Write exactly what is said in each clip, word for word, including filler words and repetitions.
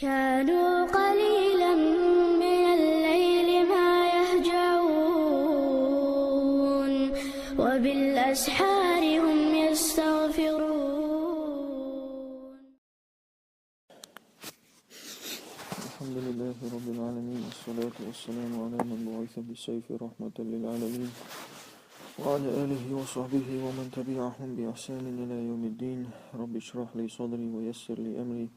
كانوا قليلا من الليل ما يهجعون، وبالأسحار هم يستغفرون. الحمد لله رب العالمين، والصلاة والسلام على من بعث بالسيف رحمة للعالمين، وعلى آله وصحبه ومن تبعهم بإحسان إلى يوم الدين. رب اشرح لي صدري ويسر لي أمري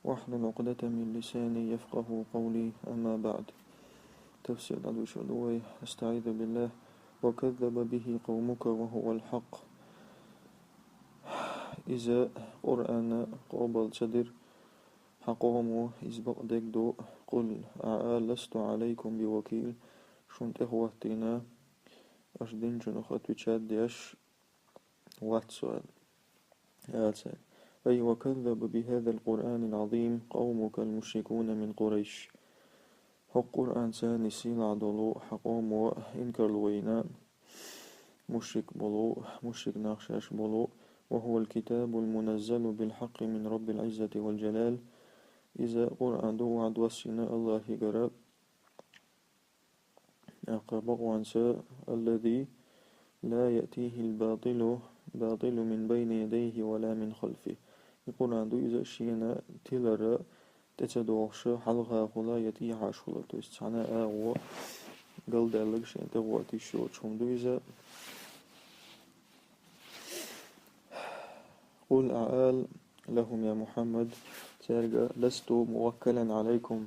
واحلل عقدة من لساني يفقهوا قولي. أما بعد. Тафсир дӀадуьйцур ду вай. أستعيذ بالله. وكذب به قومك وهو الحق. Иза Къуръан къобал ца дир хьан къомо, иза бакъдерг ду. قل, Ӏа ала, لست عليكم بوكيل, шун тӀехӀоттийна, аша динчунах отвечать деш вац со, ала. Ала царга. أي وكذب بهذا القرآن العظيم قومك المشركون من قريش. ХӀокху Къуръанца нисъелахь долу хьан къомо инкарло йина, мушрик болу, мушрик нах шаьш болу. وهو الكتاب المنزل بالحق من رب العزة والجلال. Иза Къуръан ду ваьӀда доссийна АллахӀигара, тӀаккха бакъонца, الذي لا يأتيه الباطل، باطل من بين يديه ولا من خلفه. И Къуръан ду иза шена тилара тӀе ца догӀуш хьалхахула я тӀехьашхула, то есть цхьана агӀо галдаьлларг шена тӀехӀоттийш йоцуш хӀума ду иза. قل, Ӏа ала, لهم, я Мухьаммад, цаьрга: لست موكلا عليكم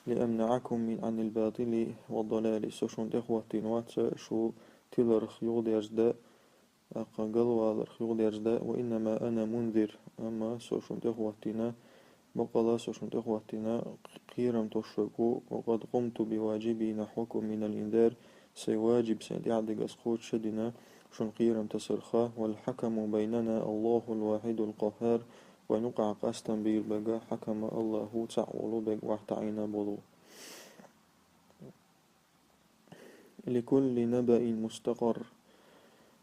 لأمنعكم من، عن الباطل والضلال. Со шун тӀехӀоттийна вац шу тиларх юхадерза дан, тӀаккха галваларх юхадерза дан. وإنما أنا منذر, амма со шун тӀехӀоттийна, бакъала со шун тӀехӀоттийна кхерам тосуш верг ву. وقد قمت بواجبي نحوكم من الإنذار, сайн ваджиб, сайн тӀехь дерг ас кхочуш а дина, шун кхерам тасарх. والحكم بيننا الله الواحد القهار, вайн юкъахь къастам бийр берг хьакам АллахӀ ву, цхьаъ волу берг, ваьхьа таӀийна болу. لكل نبأ مستقر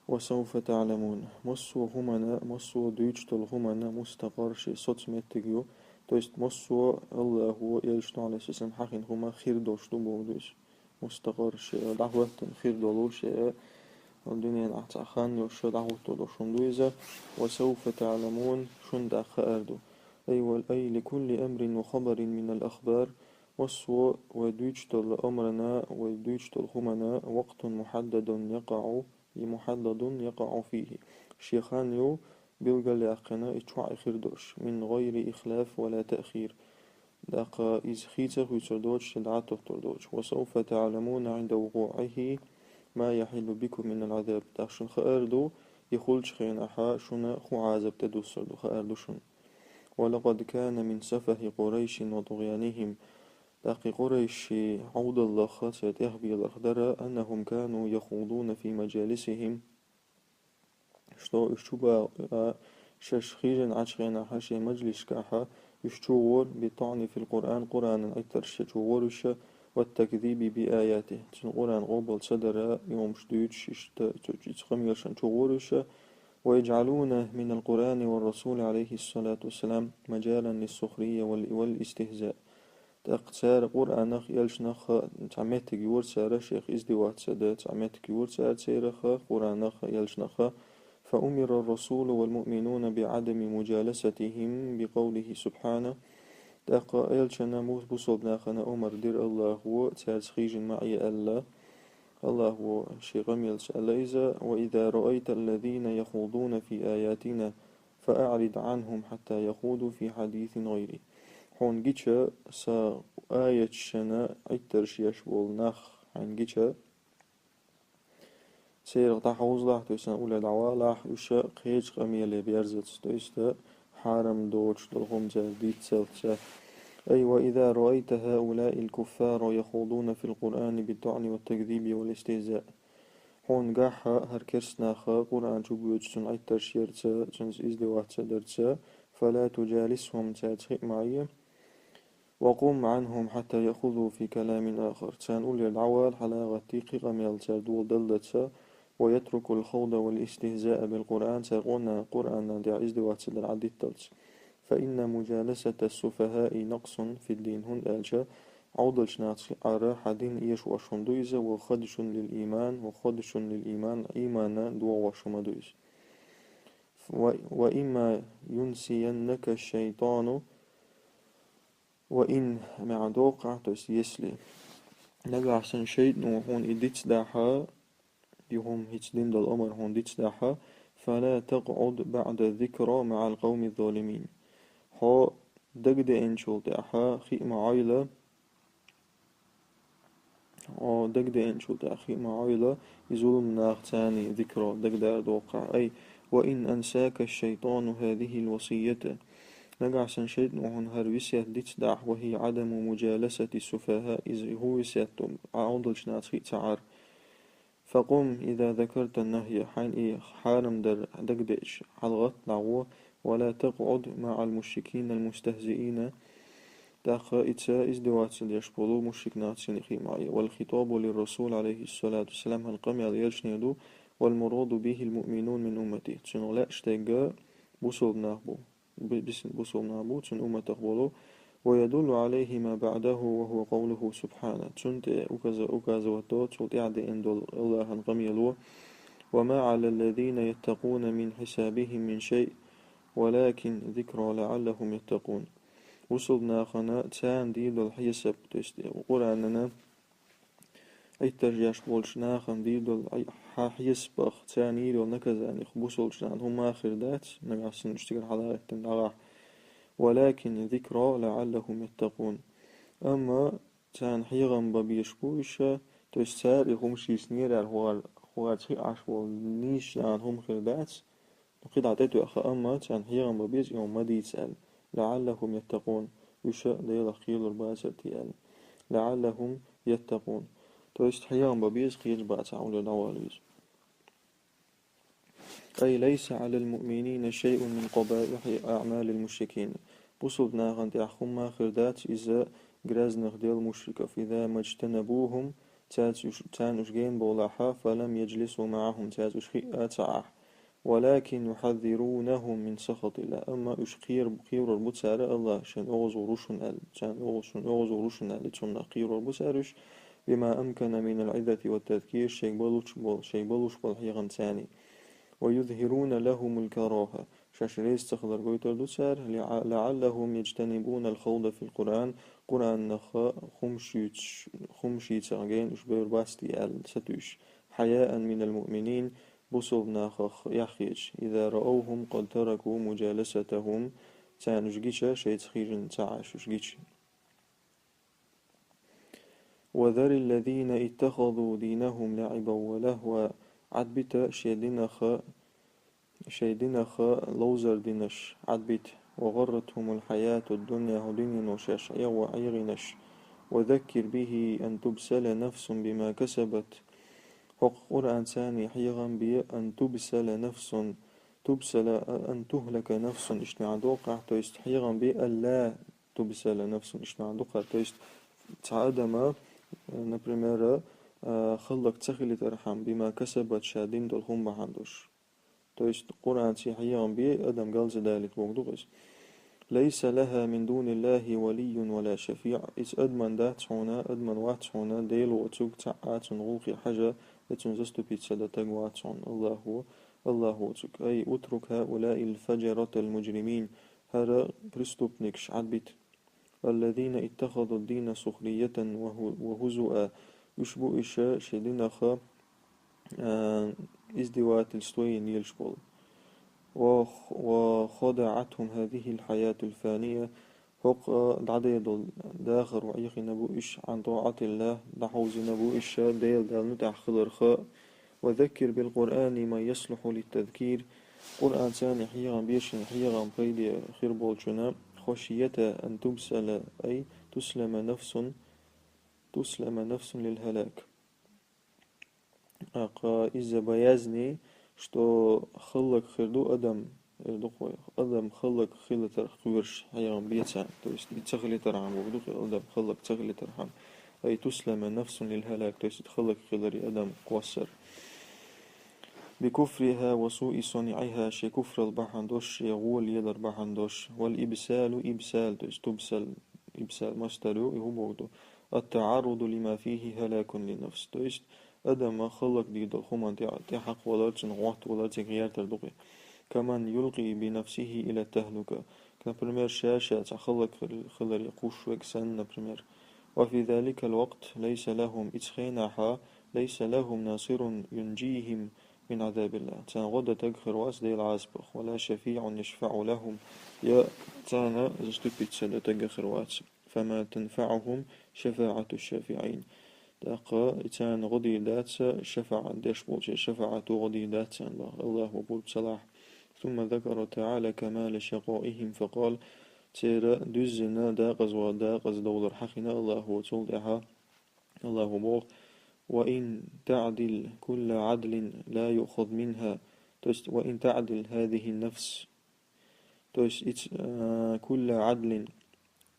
وسوف تعلمون. Массо а хӀуманна, массо а дуьйцуш долу хӀуманна мустакъар, шен соцу меттиг ю. То есть массо а АллахӀа элчано, Ӏалайхиссалам, хьахийна хӀума хир долуш ду бохург ду иза. Мустакъар, шен дӀахӀоьттина хир долу, шен дуьненахь цхьа хан йолуш дӀахӀотто долуш хӀума ду иза. وسوف تعلمون, шуна тӀаккха хаар ду. أي و، أي لكل أمر وخبر من الأخبار. Массо а вай дуьйцуш долу амрана, вай дуьйцуш долу хӀумана وقت محدد يقع، محدد يقع فيه. Шен хан ю билгалъяьккхина, и чохь а хир долуш, من غير إخلاف ولا تأخير. ТӀаккха иза хийца а хуьйцур доцуш, я дӀа а тоттур доцуш. وسوف تعلمون عند وقوعه ما يحل بكم من العذاب. ТӀаккха шуна хаар ду, и хуьлучу хенахь шуна хӀун Ӏазап тӀедуссур ду, хаар ду шуна. ولقد كان من سفه قريش وطغيانهم. ТӀаккха и къурайшийн Ӏовдаллах, церан тӀехбеларх дара, أنهم كانوا يخوضون في مجالسهم, что уьш чу ба-, а, шаьш хижина Ӏачу хенахь шайн мажлисашкахь уьш чу гӀора, بالطعن في القرآن, Къуръанан Ӏиттарш ян чу гӀора уьш, والتكذيب بآياته, цуьнан Къуръан къобал ца дара, и хӀумаш дуьйцуш, иштта цу, цу къамелашна чу гӀора уьш, ويجعلون من القرآن والرسول عليه الصلاة والسلام مجالا للسخرية وال، والاستهزاء. ТӀаккха цара Къуръанах, элчанах цхьа меттиг йора цара, шех издеваться дан цхьа меттиг йора цара церах, Къуръанах, элчанах. فأمر الرسول والمؤمنون بعدم مجالستهم بقوله سبحانه. ТӀаккха элчанна, мус-, бусалба нахана омар дира АллахӀа, цаьрца хижина ма Ӏе аьлла. АллахӀа шен къамелаца аьлла иза: وإذا رأيت الذين يخوضون في آياتنا فأعرض عنهم حتى يخوضوا في حديث غيره. Хьуна гича, сан аяташна Ӏиттарш еш болу нах хьайна гича, церах дӀахьовзалахь, то есть царна уллера дӀавалахь, уьш кхечу къамеле берзаца, то есть хьарам доцуш долу хӀума цара дийццалц. أي وإذا رأيت هؤلاء الكفار يخوضون في القرآن بالطعن والتكذيب والاستهزاء. Хьуна гахь хӀара керста нах Къуръан чу боьдуш, цунна Ӏиттарш ярца, цуьнца издеваться дарца, فلا تجالسهم, цаьрца хи а ма Ӏе. وقم عنهم حتى يخوضوا في كلام آخر. Царна уллера дӀавала, хьалагӀаттий, кхин къамел цара доладаллалц, ويتركوا الخوض والاستهزاء بالقرآن, цара къона Къуръанан тӀехь издеваться дар Ӏадитталц. فإن مجالسة السفهاء نقص في الدين, хӀунда аьлча Ӏовдалча нахаца хиъар хьа дин эшаш хӀума ду иза, وخدش للإيمان, وخدش للإيمان, иман дохош хӀума ду иза. و-, وإما ينسينك الشيطان, وإن, маӀан доккхагӀа, то есть если, нагахь санна шайтӀано хьона и дицдахь, и хӀума, хӀинца дина дола омар хьона дицдахь, فلا تقعد بعد الذكرى مع القوم الظالمين. Хьо дагадеанчул тӀехьа хи ма Ӏойла, хьо дагадеанчул тӀехьа хи ма Ӏойла, и зулам нах царна ذكرى, дагадар доккхагӀа. أي وإن أنساك الشيطان هذه الوصية. Нагахь санна шайтӀано хьона хӀара весет дицдахь, وهي عدم مجالسة السفهاء, иза хӀун весет ду, Ӏа Ӏовдалча нахаца хиъ ца Ӏар. فقم إذا ذكرت النهي, хьайна и хьарам дар дагадеача, хьалгӀатта дӀагӀо, ولا تقعد مع المشركين المستهزئين, тӀаккха ица издеваться деш болу мушрик нахаца хи ма Ӏе. والخطاب للرسول عليه الصلاة والسلام, хӀара къамел элчане ду, والمراد به المؤمنون من أمته, цунах лаьаш дерг бусалба нах бу. бу-, бис-, бусалба нах бу, цун умматах болу. ويدل عليه ما بعده وهو قوله سبحانه. Цунна тӀе указа-, указывать до, цул тӀаьхьа деана долу АллахӀан къамело: وما على الذين يتقون من حسابهم من شيء ولكن ذكرى لعلهم يتقون. Бусалба нахана царна дийр долу хьесап, то есть Къуръанана Ӏиттарш еш болчу нахана дийр долу хьа-, хьан хьесапах, царна йийр йолу наказаних бусалба нахана хӀумма а хир дац, нагахь санна уьш цигара хьалагӀеттина дӀагӀахь. ولكن ذكرى لعلهم يتقون. Амма царна хьехам бан безаш бу уьш, то есть цара и хӀума шийца нерар хӀугӀар-, хӀугӀарца хиъ Ӏаш болу нийсачу нахана хӀума хир дац, кхидӀа тӀетоьхна, амма царна хьехам бан беза и хӀума ма дийца аьлла. لعلهم يتقون. Уьш Делах кхералур бацара те аьлла. لعلهم يتقون. То есть хьехам бан беза кхечу бацахь уллера дӀавала веза. أي ليس على المؤمنين شيء من قبائح أعمال المشركين. Бусалба нахана тӀехь хӀумма а хир дац иза грязных дел мушриков. إذا ما اجتنبوهم, цаьрца уьш, царна уьш гена бовлахь, فلم يجلسوا معهم, цаьрца уьш хиъ а ца Ӏахь. ولكن يحذرونهم من سخط الله. Амма уьш кхер-, кхерор бу цара АллахӀа, шайн оьгӀазвахар ву шуна аьлла. Царна оьгӀаз-, шуна оьгӀазвахар ву шуна аьлла, цунах кхерор бу цара уьш. بما أمكن من العظة والتذكير, шайга балуш болу, шайга балуш болу хьехам царна. ويظهرون لهم الكراهة. Шаьш реза ца хилар гойтур ду цара. لع-، لعلهم يجتنبون الخوض في القرآن. Къуръанах хӀума шуьйцуш, хӀума шийца гена уьш бевр бац те аьлла, сатуьйсуш. حياء من المؤمنين. Бусалба нахах эхь хеташ, إذا رأوهم قد تركوا مجالستهم, царна уьш гича, шайца хьежна ца Ӏаш уьш гича. وذر الذين اتخذوا دينهم لعبا ولهوا, Ӏадбита шайн динах, шайн динах ловзар динарш, Ӏадбита, وغرتهم الحياة الدنيا, хӀокху дуьнено шаьш ӀегӀо ӀегӀинарш, وذكر به أن تبسل نفس بما كسبت. ХӀокху Къуръанца хьехам бе, أن تبسل نفس, تبسل, أن تهلك نفس, иштта маьӀна доккху, то есть хьехам бе, ألا تبسل نفس, иштта маьӀна доккху, то есть цхьа адам, например, а, хӀаллак ца хилийтархьама, بما كسبت, ша дина долу хӀума бахьана долуш. То есть Къуръанца хьехам бе, адам галзадалийта бохург ду иза. ليس لها من دون الله ولي ولا شفيع. Иза адаман дац хьуна, адаман вац хьуна, Дела воцург цхьа а цунна гӀуллакхе хьажа, я цунна заступиться дан стаг вац хьуна, АллахӀ ву, АллахӀ воцург. أي اترك هؤلاء الفجرة المجرمين. ХӀара преступникаш Ӏадбита. الذين اتخذوا الدين سخرية وهو-، وهزوا. Уьш бу уьш шайн динах, а, издевательство йина лелаш болу. وخ-، وخدعتهم هذه الحياة الفانية. ХӀокху дӀадер долу дахар Ӏехийна бу уьш, عن طاعة الله, дӀахьовзийна бу уьш Дела Далла муьтӀахь хиларх. وذكر بالقرآن من يصلح للتذكير. Къуръанца хьехам бе шайн хьехам пайде хир болчунна, خشية أن تبسل, أي تسلم نفس، تسلم نفس للهلاك. ТӀаккха иза боязнь, что хӀаллак хир ду адам, эр ду-кх вай, адам хӀаллак хилийтарх кхоьруш хьехам бе царна. То есть и ца хилийтархьама бохург ду-кх, адам хӀаллак ца хилийтархьама. أي تسلم نفس للهلاك, то есть хӀаллак хиларе адам кхоссар. بكفرها وسوء صنعها, шен куфрал бахьан долуш, шен гӀо лелар бахьан долуш. والإبسال إبسال, то есть تبسل, إبسال مصدر ю, и хӀун боху ду? التعرض لما فيه هلاك للنفس, то есть адам хӀаллакдийр долу хӀуманна тӀе, тӀехьакхавалар, цунна гӀоттавалар, цига гӀертар ду кхин. كمن يلقي بنفسه إلى التهلكة, например, ша-ша цхьа хӀаллак хил-, хиларе кхуссуш верг санна, например. وفي ذلك الوقت ليس لهم, оцу хенахь, ليس لهم ناصر ينجيهم من عذاب الله, царна гӀо дан стаг хир вац Делан Ӏазапах, ولا شفيع يشفع لهم, я царна заступиться дан стаг хир вац. فما تنفعهم شفاعة الشافعين. ТӀаккха и царна гӀо дийр дац, шафаӀат деш болчеран шафаӀато гӀо дийр дац царна, боху, Аллахо бохург ца лахь. ثم ذكر تعالى كمال شقائهم فقال, церан дуьззина декъаза-, декъаза довлар хьахийна Аллахо, цул тӀаьхьа Аллахо боху: وإن تعدل كل عدل لا يؤخذ منها, то есть وإن تعدل هذه النفس, то есть иц-, а, كل عدل,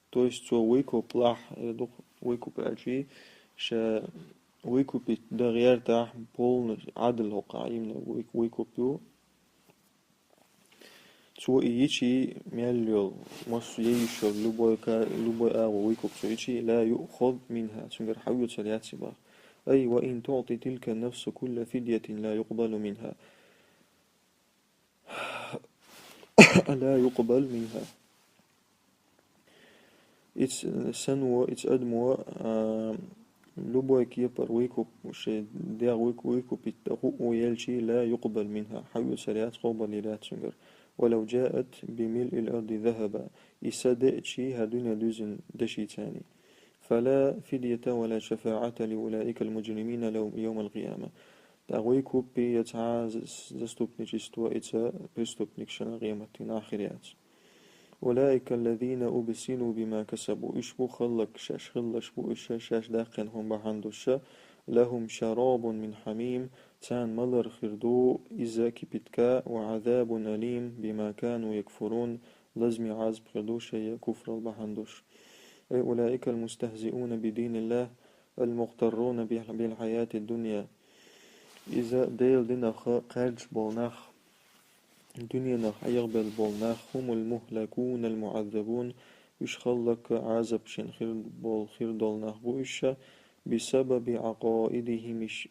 то есть цо выкуп лахь, э, ду-, выкуп аьлчи, ша выкупить дан гӀертахь, полный Ӏадл хӀокху именно вы-, выкуп ю. Цо и йичи мел йолу, массо а йиш йолу, любой ка-, любой агӀо выкуп цо йичи, لا يؤخذ منها, цуьнгара хьаоьцур яц и, боху. أي وإن تعطي تلك النفس كل فدية لا يقبل منها. لا يقبل منها. Иц-, сано, иц-, адамо, а, любой кепара выкуп, шен дегӀ выку-, выкупить дан хӀуъа елчи, لا يقبل منها, хьаоьцур яц, къобалйийр яц цуьнгара. ولو جاءت بملء الأرض ذهبا, и са деъчи, хӀара дуьне дуьззина дешица а. فلا فدية ولا شفاعة لأولئك المجرمين لو-، يوم القيامة. ТӀаккха выкупи я цхьа а з-, заступничество и ца преступникашна къематдийнахь хир яц. أولئك الذين أبسلوا بما كسبوا. Уьш бу хӀаллак, шаьш хилларш бу уьш, шаьш даьккхина хӀума бахьана долуш. لهم شراب من حميم. Царна малар хир ду иза кипятка, وعذاب أليم بما كانوا يكفرون. Лазаме Ӏазап хир ду шайн куфрал бахьана долуш. أي أولئك المستهزئون بدين الله المغترون بال-، بالحياة الدنيا. Иза Делан динах кхаьрдаш болу нах, дуьненах Ӏехабелла болу нах, هم المهلكون المعذبون, уьш хӀаллак, Ӏазап шен хир бол-, хир долу нах бу уьш, بسبب عقائدهم الش-،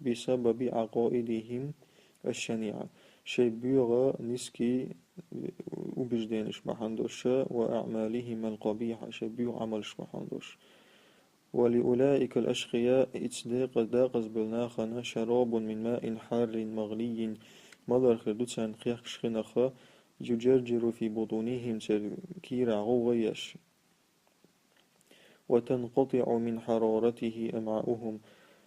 بسبب عقائدهم الشنيعة. Шайн боьха, низкий убежденеш бахьана долуш, وأعمالهم القبيحة, шайн боьха Ӏамалш бахьана долуш. ولأولئك الأشقياء, ица декъа-, декъаза болу нахана, شراب من ماء حار مغلي, малар хир ду царна кхехкаш хинарх, يجرجر في بطونهم, церан кийрахь гӀовгӀа еш. وتنقطع من حرارته أمعاؤهم.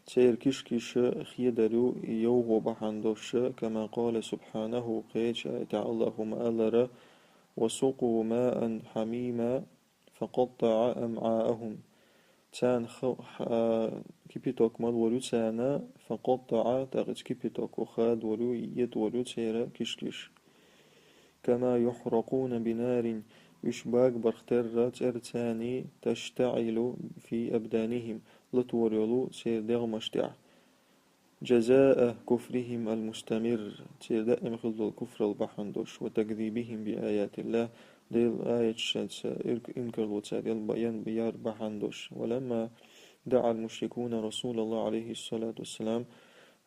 Церан кишкиш хедар ю йовхо бахьана долуш, كما قال سبحانه, кхечу аятехь Аллахо ма-аллара: وسقوا ماء حميما فقطع أمعاءهم. Царна ха-, ха-, кипяток малор ю царна, فقطع, тӀаккха иза кипятоко хадор ю, йитор ю церан кишкиш. كما يحرقون بنار, уьш багабарх терра цӀерца а, تشتعل في أبدانهم, латор йолу церан дегӀмаш тӀехь. جزاء كفرهم المستمر, церан даим хила долу куфрал бахьана долуш, وتكذيبهم بآيات الله, Делан аяташца ирк-, инкарло цара ян ба-, ян ба-, яр бахьана долуш. ولما دعا المشركون رسول الله عليه الصلاة والسلام,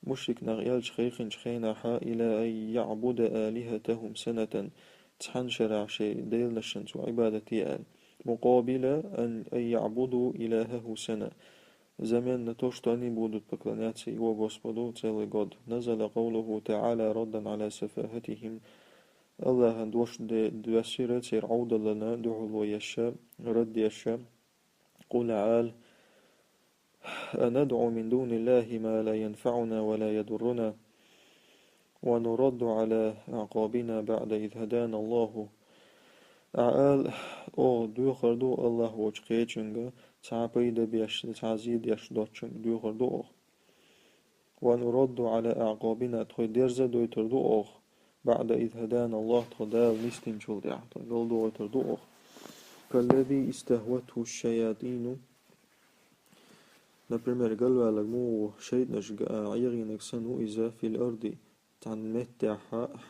мушрик нах элча хайкхинчу хенахь, إلى أن يعبد آلهتهم سنة, цхьана шарахь шайн деланашна цо Ӏибадат е аьлла, مقابل أن، أن يعبدوا إلهه سنة, взамен на то, что они будут поклоняться его Господу целый год. نزل قوله تعالى ردا على سفاهتهم. Аллахьан дош де-, доьссира церан Ӏовдална дуьхьало еш, рад еш. قل, Ӏала: أندع من دون الله ما لا ينفعنا ولا يضرنا ونرد على أعقابنا بعد إذ هدانا الله. Ӏала: оха доьхур ду Аллахь воцчу кхечуьнга цхьа а пайда беш, цхьа а зе деш доцчуьнга доьхур ду оха. ونرد على أعقابنا, тхо дерза а дойтур ду оха, بعد إذ هدانا الله, тхо Дала нисдинчул тӀаьхьа тхо галдохуьйтур ду оха. كالذي استهوته الشياطين, например, галваьлларг муха ву, шайтӀанаш га-, а, Ӏехийнарг санна ву иза, في الأرض, цхьан меттехь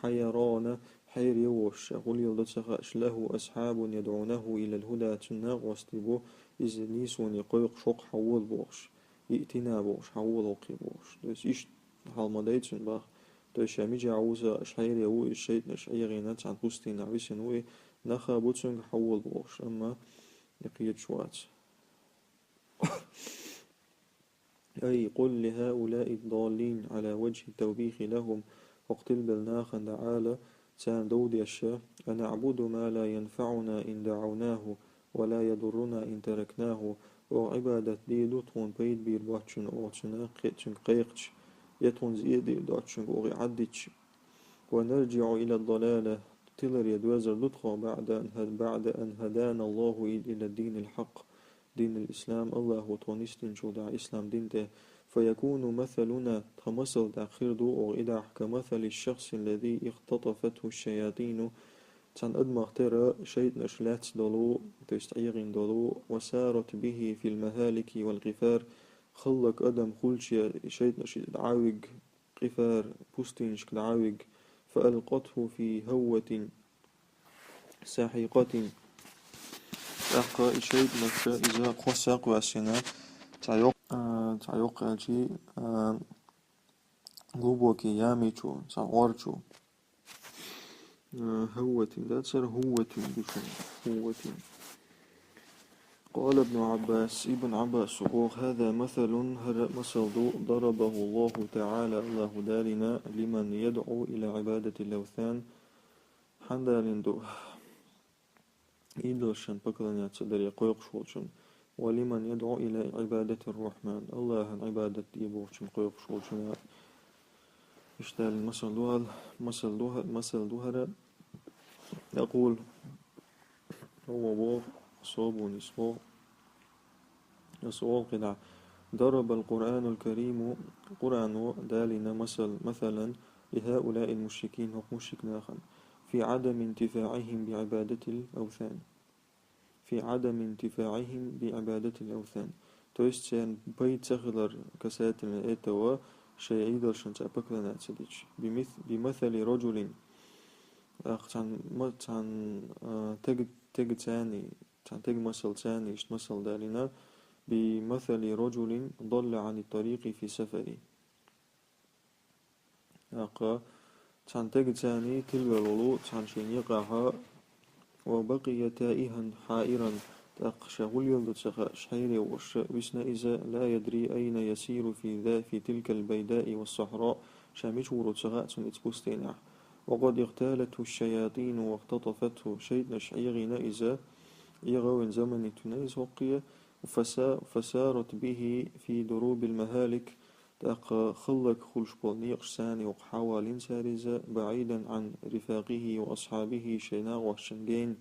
хьайрана, хьайре волуш, гӀуллакх ду ца хаьаш, лахӀу асхьабун ядӀунахӀу илал хӀуда, цуьнан накъостий бу, иза нийсоне кхойкхуш хӀокху хьан вола бохуш, иътина бохуш, хьан вола хӀокхе бохуш. То есть иштта хьал ма дай цуьнан боху. То есть ша мичахь ву ца хаьаш хьайре ву иза, шайтӀанаш Ӏехийна, цхьана пустынехь висина ву и, нах а бу цуьнга хьан вола бохуш, амма и кхеташ вац. أي قل لهؤلاء الضالين على وجه التوبيخ لهم, хӀокху тилбелла нахана дӀаала, царна дов деш: أنعبد ما لا ينفعنا إن دعوناه ولا يضرنا إن تركناه, оха Ӏибадат дийр ду тхуна пайда бийр боцчунна оха цуьнан кхе-, цуьнга кхайкхича, я тхуна зен а дийр доцчунга оха и Ӏаддитча? ونرجع إلى الضلالة, тиларе доьзар ду тхо, بعد أن هد-، بعد أن هدانا الله إلى الدين الحق, دين الإسلام, АллахӀа тхо нисдинчул тӀаьхьа ислам дин тӀе. فيكون مثلنا, тхан масал дӀа хир ду оха и дахь, كمثل الشخص الذي اختطفته الشياطين, цхьана адамах тера шайтӀанаш лаьцна долу, то есть Ӏехийна долу, وسارت به في المهالك والقفار, хӀаллак адам хуьлучу шайтӀанаш иза дӀа а вигна, къифар, пустынашка дӀа а вигна, فألقته في هوة ساحقة. ТӀаккха и шайтӀанаш иза кхоссакх ваьссина, цхьа йоккха, а, цхьа йоккха аьлчи, а, глубокий ями чу, цхьа гӀор чу. А, хӀавватин, да, цара хӀувватин ду шуна, хӀувватин. قال ابن عباس, Ибн Ӏаббаса боху: هذا مثل, хӀара масал ду, ضربه الله تعالى, АллахӀа далийна, لمن يدعو إلى عبادة الأوثان, хьан далийна ду? Идолшна поклоняться даре кхойкхуш волчун, ولمن يدعو إلى عبادة الرحمن, АллахӀан Ӏибадат де бохучун кхойкхуш волчун. Иштта аьлла масал ду хӀара, масал ду хӀа-, масал ду хӀара, أقول, хӀун боху, собун исхо, Ас олу кхидӀа: ضرب القرآن الكريم, Къуръано далийна масал, مثلا, لهؤلاء المشركين, хӀокху мушрик нахана, في عدم انتفاعهم بعبادة الأوثان. في عدم انتفاعهم بعبادة الأوثان. То есть церан пайда ца хилар, касательно этого, шайн идолшна цара поклоняться дича. بمث-, بمثل رجل, ах, цхьана ма-, цхьана, а, тег-, тега царний, цхьана тега масал царний, иштта масал далийна, بمثل رجل ضل عن الطريق في سفر. ТӀаккха цхьана тега царний тилвелла волу цхьана шен некъахьа, وبقي تائها حائرا, тӀаккха ша хӀун леладо ца хаьаш, хьайре волуш висна иза, لا يدري أين يسير في ذا-, في تلك البيداء والصحراء, ша мича вур ву ца хаьа цунна иза пустынехь. وقد اغتالته الشياطين واختطفته, шайтӀанаш Ӏехийна иза, Ӏехавина заманна туьйна иза хӀокхе, فسا-, فسارت به في دروب المهالك, тӀаккха хӀаллакьхуьлуш болу некъаш царна юкъахь хьавалийна цара иза, بعيدا عن رفاقه وأصحابه, шайн накъосташна гена,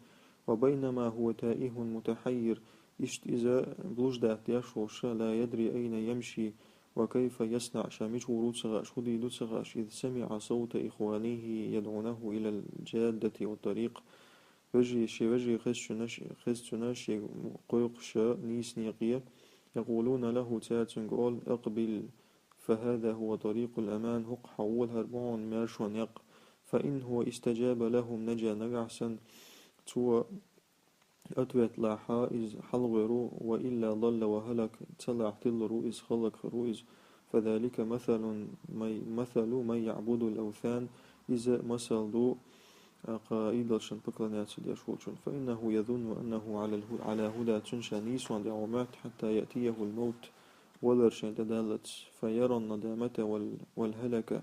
وبينما هو تائه متحير, иштта иза блуждать деш волуш, لا يدري أين يمشي وكيف يصنع, ша мича вур ву ца хаьаш, хӀун дийр ду ца хаьаш, إذ سمع صوت إخوانه يدعونه إلى الجادة والطريق. Вежарий, шен вежарий хезчунаш, хезчунаш шега кхойкхуш нийса некъе, يقولون له, цара цуьнга олу: أقبل فهذا هو طريق الأمان, хӀокху хьан волахьара бу хьуна маьршо некъ. فإن هو استجاب لهم نجا, нагахь санна цо ответ лахь, иза хьалагӀор ву, وإلا ضل وهلك, ца лахь тилалур ву иза, хӀаллакьхир ву иза. فذلك مثل من، مثل من يعبد الأوثان, иза масал ду, а, кха идолшна поклоняться деш волчун. فإنه يظن أنه على الهو-، على هدى, цуьнан ша нийсонна тӀехь ву моьтту, حتى يأتيه الموت, валар шайна тӀедаллалц, فيرى الندامة وال-، والهلك,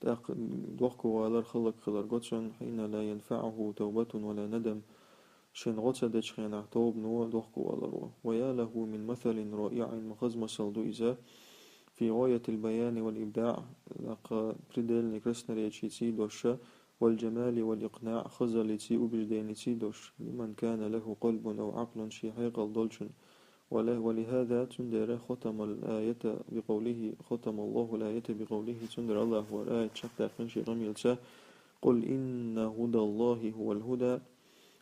тӀаккха дохковалар, хӀаллакьхилар го цунна, حين لا ينفعه توبة ولا ندم, шен гӀо ца дечу хенахь тобано дохковалар ву. ويا له من مثل رائع, ма хаза масал ду иза, في غاية البيان والإبداع, лакха предельный красноречиеций дош, والجمال والإقناع, хазаллиций, убеждениций дош, لمن كان له قلب أو عقل, шен хьекъал долчун. ول-، ولهذا, цундела, ختم الآية بقوله، ختم الله الآية بقوله, цундела АллахӀа хӀара аят чекхдаьккхина шен къамелца: قل إن هدى الله هو الهدى,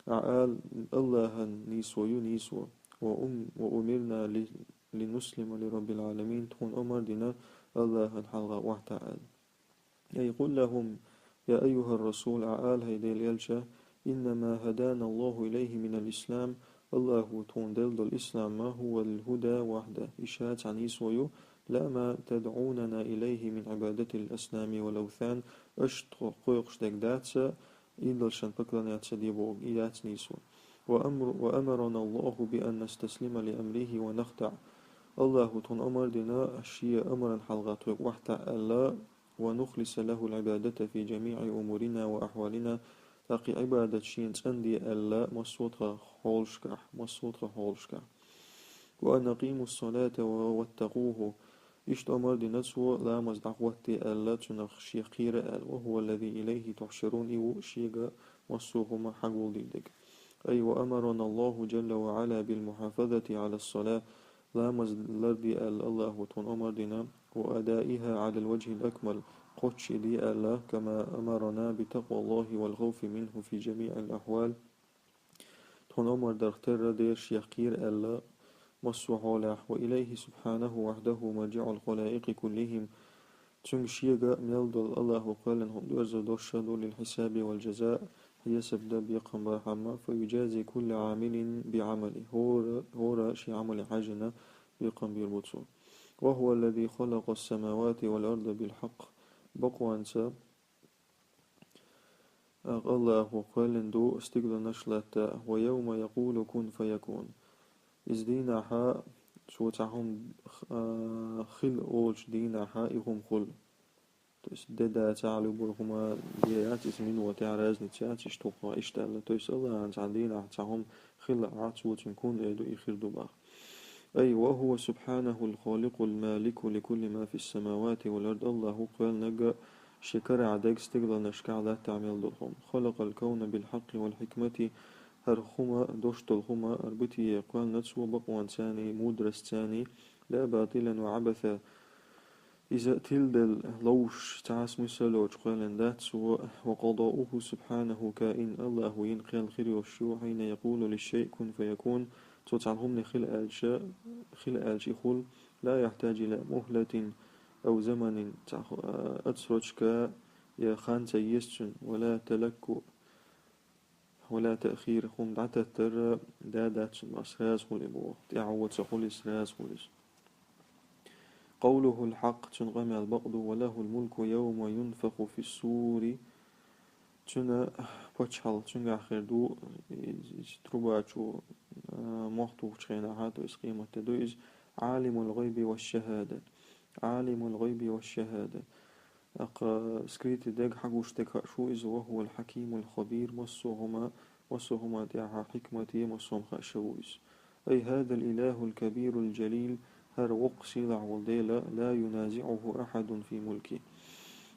Ӏа ала, АллахӀан нийсо ю нийсо, وأم-، وأمرنا ل-، لنسلم لرب العالمين, тхуна омра дина АллахӀан хьалха охьатаӀа аьлла. أي قل لهم: يا أيها الرسول, Ӏа ала, хӀай Делан элча, إنما هدانا الله إليه من الإسلام, Аллахӏа тхона делла долу ислам هو الهدى وحده, и ша цхьа нийсо ю, لا ما تدعوننا إليه من عبادة الأصنام والأوثان, аша тхо кхойкхуш дерг дац, идолшна поклоняться де бохург, и дац нийсо. وأمر-, وأمرنا الله بأن نستسلم لأمره ونخضع. Аллахӏа тхуна омар дина, шен омрана хьалха тхоьга охьатаьӀа аьлла, ونخلص له العبادة في جميع أمورنا وأحوالنا, тӀаккха и Ӏибадат шена цӀанде аьлла, массо а тхан хьолашкахь, массо а тхан хьолашкахь. وأن أقيموا الصلاة و-, واتقوه. Иштта омар дина цо, ламаз дӀахӀотте аьлла, цунах шех кхера аьлла. وهو الذي إليه تحشرون, и ву шега массо а хӀума хьагулдийр дерг. أي وأمرنا الله جل وعلا بالمحافظة على الصلاة, ламаз ларде аьлла Аллахӏа тхуна омар дина, وأدائها على الوجه الأكمل, кхоччуш де аьлла, كما أمرنا بتقوى الله والخوف منه في جميع الأحوال, тхуна омар дарх терра Дела шех кхера аьлла массо а хьолехь, وإليه سبحانه وحده مرجع الخلائق كلهم, цуьнга шега мел долу Аллахӏа кхоьллина хӀума доьрзур долуш ду للحساب والجزاء, хьесап дан бекхам бархьама, فيجازي كل عامل بعمله, хӀора, хӀора шен Ӏамале хьаьжжина бекхам бийр бу цо. وهو الذي خلق السماوات والأرض بالحق, бакъонца Аллахӏа кхоьллина ду стигланаш, латта, ويوم يقول كن فيكون. Иза дийнахьа, цо цхьа хӀума, а, хила олучу дийнахьа и хӀума хуьлу. То есть де дацахь, любой хӀума де яц, иза минута яц, разница яц, иштта хӀума иштта аьлла. То есть Аллахӏа цхьана дийнахьа цхьа хӀума хила Ӏа, цо цуьнга кун эр ду, и хир ду боху. أي وهو سبحانه الخالق المالك لكل ما في السماوات والأرض, Аллахӏа кхоьллинарг шен карахь дерг стигланашкахь, латтахь мел долу хӀума. خلق الكون بالحق والحكمة, хӀара хӀума, дош долу хӀума, хӀара бытие кхоьллина цо бакъонцаний, мудростцаний, لا باطلا وعبثا, иза тиладелла, ловш, цхьа а смысл йоцуш кхоьллина дац цо, وقضاؤه سبحانه كائن, Аллахӏа йина кхел хир йолуш ю, حين يقول للشيء كن فيكون, цо цхьана хӀумане хила аьлча, хила аьлча и хуьлу, لا يحتاج إلى مهلة أو زمن, цхьа, а, отсрочка я хан ца еза цуьнан, ولا تلكؤ ولا تأخير, хӀума дӀататтар да дац цуьнан, сразу хуьлу и боху, тӀаьхьо ца хуьлу иза, сразу хуьлу иза. قوله الحق, цуьнан къамел бакъ ду, وله الملك يوم ينفخ في الصور, цуьнан пачхьалкх цуьнгахь хир ду, иза, иза трубачо, а, мохь тухучу хенахь, то есть къематде ду иза, عالم الغيب والشهادة, عالم الغيب والشهادة. ТӀаккха скрытый дерг, хьагуш дерг хууш ву иза, وهو الحكيم الخبير, массо а хӀума, массо а хӀума тӀехь хьикмате, массо а хӀума хууш ву иза. أي هذا الإله الكبير الجليل, хӀара воккха сийлахь волу Дела, لا ينازعه أحد في ملكه.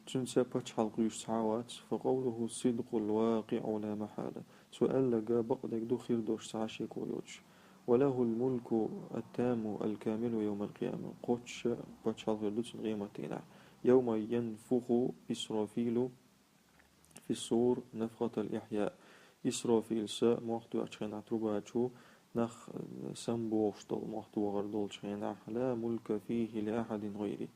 Цуьнца пачхьалкх юьйш цхьа а вац, فقوله الصدق الواقع لا محالة. Цо аьлларг бакъдерг ду, хир долуш цхьа а шеко йоцуш. وله الملك التام الكامل يوم القيامة. Кхоччуш пачхьалкх хир ду цуьнан къематдийнахь. يوم ينفخ إسرافيل في الصور نفخة الإحياء. Исрафилс мохь тоьхначу хенахь, трубачо, нах самбохуш долу мохь тохар долчу хенахь, لا ملك فيه لأحد غيره.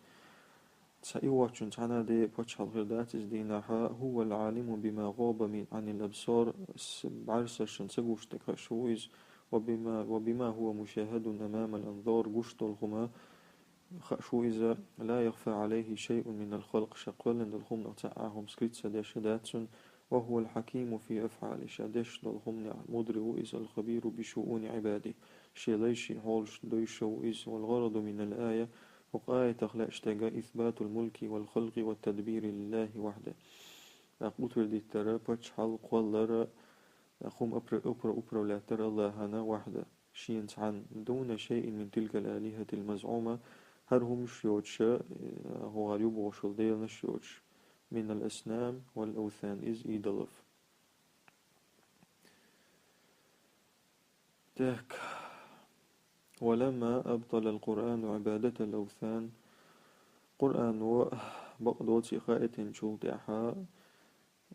Цхьа и воцчунна цхьанна а де пачхьалкх хир дац иза дийнахь, هو العالم بما غاب من، عن الأبصار, с-, бӀаьрсашна ца гуш дерг хууш ву иза, وبما، وبما هو مشاهد أمام الأنظار, гуш долу хӀума хууш ву иза, لا يخفى عليه شيء من الخلق, ша кхоьллина долу хӀуманах цхьа а хӀума скрыто ца деш дац цуьнан, وهو الحكيم في أفعاله, ша деш долу хӀуманехь мудрый ву иза, الخبير بشؤون عباده, шен лайшин хьолаш доьшуш ву иза, والغرض من الآية, хӀокху аятах лаьтташ дерг, إثبات الملك والخلق والتدبير لله وحده. ТӀаккха утвердить дар пачхьалкх, кхоллар, хӀума апра-, апра-, управлять дар Аллахьана вахьда, шена цхьанна, دون شيء من تلك الآلهة المزعومة, хӀара хӀуманаш йоцуш, э, хӀокхара ю бохуш йолу деланаш йоцуш, من الأصنام والأوثان, иза идолов. Так. ولما أبطل القرآن عبادة الأوثان, Къуръано бакъдоций хаийтинчул тӀаьхьа,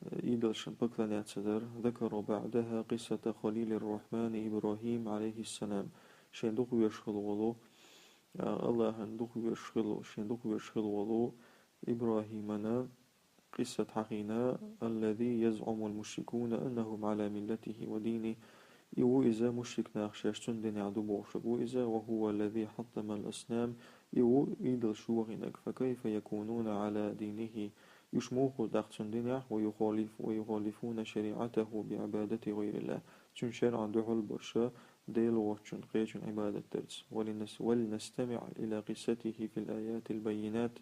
э, идолшна поклоняться дар, ذكر بعدها قصة خليل الرحمن إبراهيم عليه السلام. Шен дукхавезаш хилла волу, а, Аллахьан дукхавезаш хилла, шен дукхавезаш хилла волу ИбрахӀимана къиссат хьахийна, الذي يزعم المشركون أنهم على ملته ودينه, и ву иза мушрик нах шаьш цун динехь ду бохуш ву иза, وهو الذي حطم الأصنام, и ву идолаш йохийнарг, فكيف يكونون على دينه, уьш муха ду тӀаккха цун динехь, ويخالف-, ويخالفون شريعته بعبادة غير الله, цуьнан шарӀан дуьхьал барш Дела воцчун кхечун Ӏибадат дарца. ولنس-, ولنستمع إلى قصته في الآيات البينات.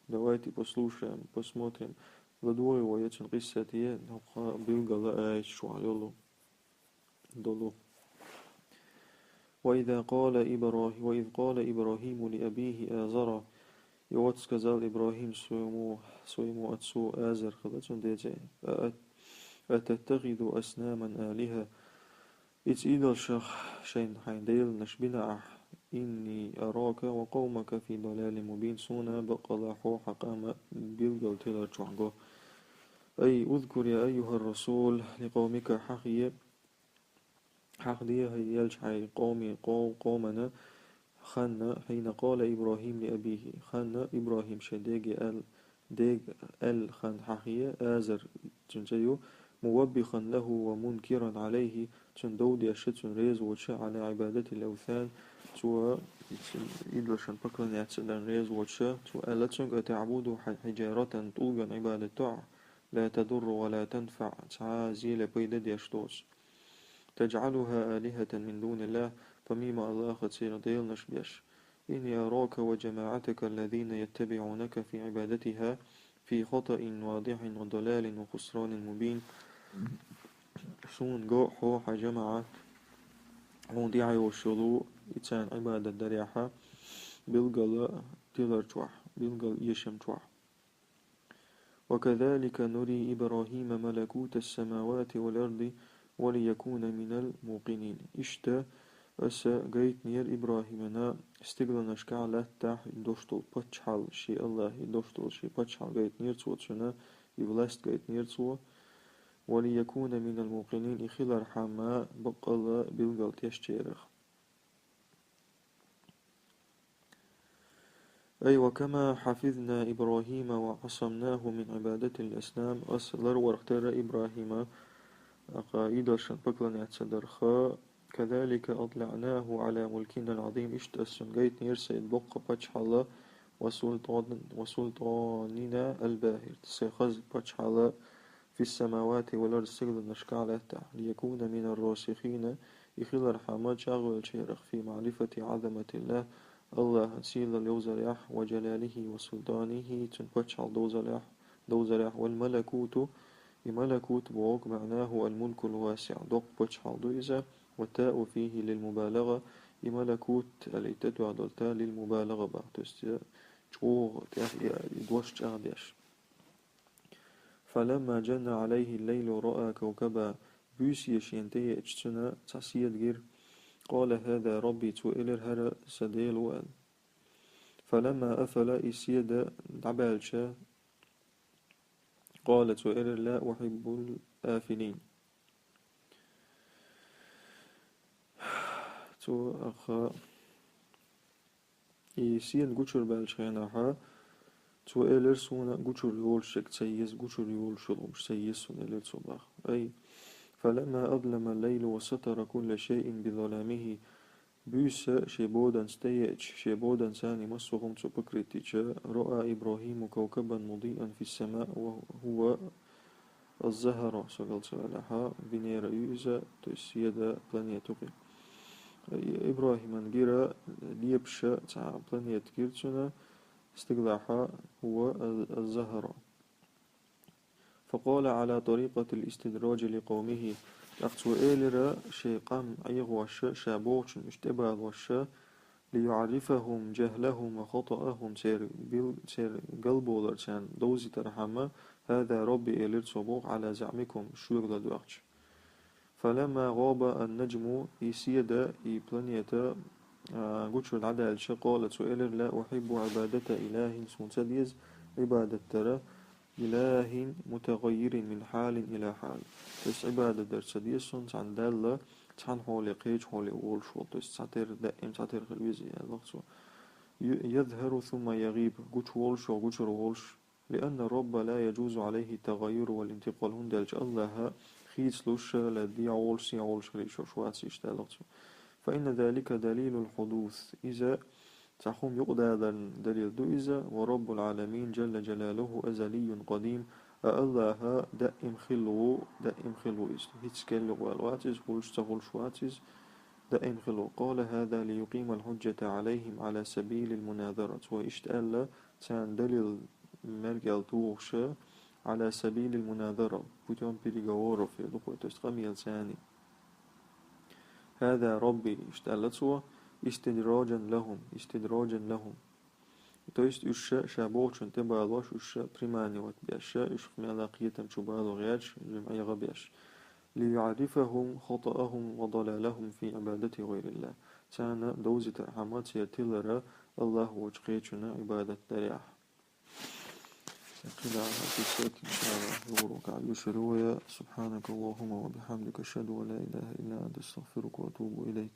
Давайте послушаем, посмотрим, ладогӀий вай цун къиссате, хӀокху билггал аяташ чохь йолу, долу. وإذا قال إبراهيم، وإذ قال إبراهيم لأبيه آزر, и вот сказал Ибрахим своему, своему отцу Азар, хила цуьнан деце, «أت-، أتتخذ أصناما آلهة, иза идолшах шайн хьайн деланаш бина ахь, إني أراك وقومك في ضلال مبين, суна баккъала хьо хьан къам билггал тилар чохь го». أي اذكر يا أيها الرسول لقومك, хьахе, хьахде, хӀай элча, хьайн къоме-, къо-, къомана хан, حين قال إبراهيم لأبيه, хан Ибрахим шайн деге аьл-, дега аьлла хан хьахе, Азар цуьнан цӀе ю, موبخا له ومنكرا عليه, цунна дов деш, цунна реза воцуш, على عبادة الأوثان, цо идолшна поклоняться дарна реза воцуш, цо аьлла цуьнга, أتعبد ح-، حجارة, тӀулгана Ӏибадат до ахь, لا تضر ولا تنفع, цхьа а зен а пайда а деш доцу. تجعلها آلهة من دون الله, помимо Аллаха церан деланаш беш. إني أراك وجماعتك الذين يتبعونك في عبادتها في خطأ واضح وضلال وخسران مبين. Суна го хьо, хьан жамаӀат, хьуна тӀаьхьа йолуш йолу, и царна Ӏибадат дарехь, билггал тилар чохь, билггал эшам чохь. وكذلك نري إبراهيم ملكوت السماوات والأرض وليكون من الموقنين. Иштта аса гайтинера Ибрахимана стигланашкахь, лаьттахь дош долу паччахьалла, шен Аллахе дош долу шен паччахьалла гайтинера цо цуьнан, и власть гайтинера цо. وليكون من الموقنين, и хилархьама баккъалла билггал тешначарах. أي وكما حفظنا إبراهيم وعصمناه من عبادة الأصنام, ас ларварх терра Ибрахима, аха, идолшна поклоняться дарх, كذلك أطلعناه على ملكنا العظيم, иштта ас цунна гайтинера сайн боккха паччахьалла, وسلطان-, وسلطاننا الباهر, сайн хаза паччахьалла, في السماوات والأرض, стигланашкахь, лаьттахь, ليكون من الراسخين, и хилархьама чӀагӀвеллачарах, في معرفة عظمة الله, Аллахьан сийлалла йовзарехь, وجلاله وسلطانه, цуьнан паччахьалла довзарехь, довзарехь, والملكوت, и малакут бохург, معناه الملك الواسع, доккха паччахьалла ду иза, والتاء فيه للمبالغة, и малакут аьлла тӀе тоьхна долу та للمبالغة боху, то есть, э, чӀогӀа тӀех-, и дош чӀагӀдеш. فلما جن عليه الليل رأى كوكبا, буьйса шена тӀееъча цунна цхьа седа гира. قال هذا ربي, цо элира, хӀара сан Дела ву аьлла. فلما أفل, и седа дӀабаьлча, قال, цо элира, لا أحب الآفلين. Цо, аха, и седа гучура баьллачу хенахь, цо элира, суна гучура йолуш ерг ца еза, гучура йолуш йолу хӀумаш ца еза суна, элира цо боху. أي فلما أظلم الليل وستر كل شيء بظلامه, буьйса шен боданца тӀееъча, шен боданца массо а хӀума цо покрыть йича, رأى إبراهيم كوكبا مضيئا في السماء وهو الزهرة, со Далла ца валахь, Венера ю иза, то есть седа планета ю-кх. И-, Ибрахиман гира лепаш цхьа планета гира цунна, стигалахь, هو الزهرة. فقال على طريقة الاستدراج لقومه. ТӀаккха цо элира шен къам Ӏехош, ша бохучунна уьш тӀебалош, ليعرفهم جهلهم وخطأهم, церан бил-, церан галбовлар царна довзийтархьама, هذا ربي, элира цо боху, على زعمكم, шуьга ладоьгӀча. فلما غاب النجم, и седа, и планета, а, гучура дӀадаьлча, قال, цо элира, لا أحب عبادة إله, суна ца деза Ӏибадат дар, إله متغير من حال إلى حال. То есть Ӏибадат дар ца деза суна цхьана Далла, цхьана хьоле кхечу хьоле волуш волу, то есть цхьатера даим цхьатера хила веза аьлла цо. ي-, يظهر ثم يغيب, гучуволуш, гучура волуш, لأن الرب لا يجوز عليه التغير والانتقال, хӀунда аьлча АллахӀ хийцалуш, ладийгӀолаш, сийгӀолаш хила йиш йолаш вац, иштта аьлла цо. فإن ذلك دليل الحدوث, иза цхьа хӀума юкъедаларна далил ду иза, ورب العالمين جل جلاله أزلي قديم, а АллахӀ даим хилла ву, даим хилла ву иза. ХӀинццалц юкъеваьнна вац иза, хулаш ца хулаш вац иза, даим хилла ву. قال هذا ليقيم الحجة عليهم على سبيل المناظرة. Цо иштта аьлла, царна далил мергел тухуш, على سبيل المناظرة, путём переговоров, я дукхой, то есть къамелаца. هذا ربي, иштта аьлла цо, استدراجا لهم, استدراجا لهم. То есть уж ша бохучун тӀе балош, уж приманивать беш, уж мел кхетам чу бало гӀерташ, жимӀе гӀа беш. ليعرفهم خطأهم وضلالهم في عبادة غير الله. Царна довзийтар хӀама церан тилар АллахӀ воацача кхечун Ӏибадат дарехь. КхидӀа а кхы саг, иншааллахӀ, югӀурваккха йиш йолаш я. سبحانك اللهم وبحمدك، أشهد أن لا إله إلا أنت، أستغفرك وأتوب إليك.